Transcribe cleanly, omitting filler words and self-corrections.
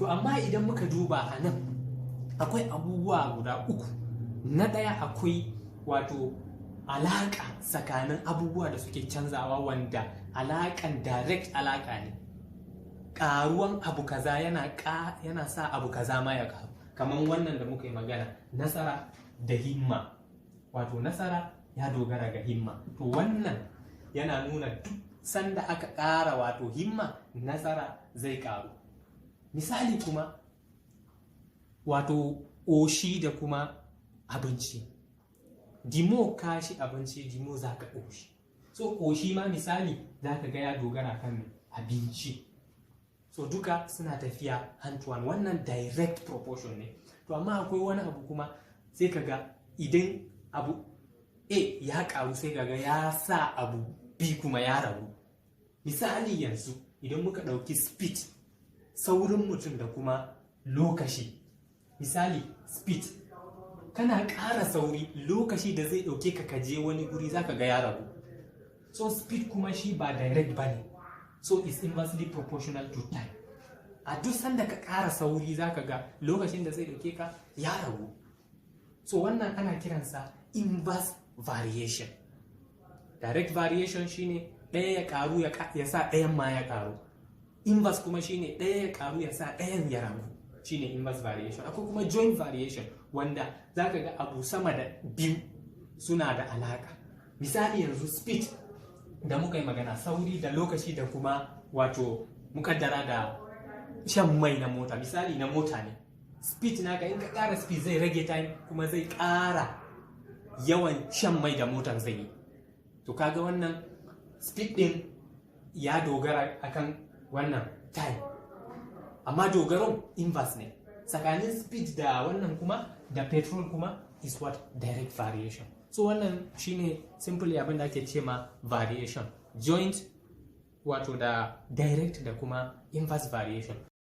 To amma idan muka duba a nan, akwai abubuwa guda uku. Na ɗaya, akwai wato alaƙa tsakanin abubuwa da suke canzawa, wanda alaƙan direct alaƙa ne. Ƙaruwan abu kaza yana sa abu kaza ma ya ƙaru, kamar wannan da muka yi magana, nasara da himma, wato nasara ya dogara ga himma. To wannan yana nuna duk sanda aka ƙara wato himma, nasara zai ƙaru. Misali kuma, wato ƙoshi da kuma abinci: the more ka ci abinci, the more za ka ƙoshi. So ƙoshi ma misali za ka ga ya dogara kan abinci. So duka suna tafiya hand to hand. Wannan direct proportion ne. To amma akwai wani abu kuma, sai ka ga idan abu A ya karu, sai ka ga ya sa abu B kuma ya ragu. Misali yanzu idan muka ɗauki speed, saurin mutum, da kuma lokaci. Misali speed, kana ƙara sauri, lokaci da zai ɗauke ka kaje wani guri zaka ga ya ragu. So speed kuma shi ba direct ba ne, so is inversely proportional to time. A duk sanda ka ƙara sauri, zaka ga lokacin da zai ɗauke ka ya ragu. So wannan ana kiransa inverse variation. Direct variation shine ɗaya ya ƙaru ya sa ɗayan ma ya ƙaru. Inverse kuma shine ɗaya ya ƙaru ya sa ɗayan ya ragu, shine inverse variation. Akwai kuma joint variation, wanda zaka ga abu sama da biyu suna da alaka. Misali yanzu speed da muka yi magana, sauri da lokaci da kuma wato mukaddara da shan mai na mota. Misali na mota ne, speed naka, in ka ƙara speed zai rage time kuma zai ƙara yawan shan mai da motar zai yi. To kaga wannan speed din ya dogara akan wannan time, amma dogaron inverse ne tsakanin speed da wannan kuma da petrol kuma is what? Direct variation. So wannan shine simply abin da ake ce ma variation: joint, wato da direct da kuma inverse variation.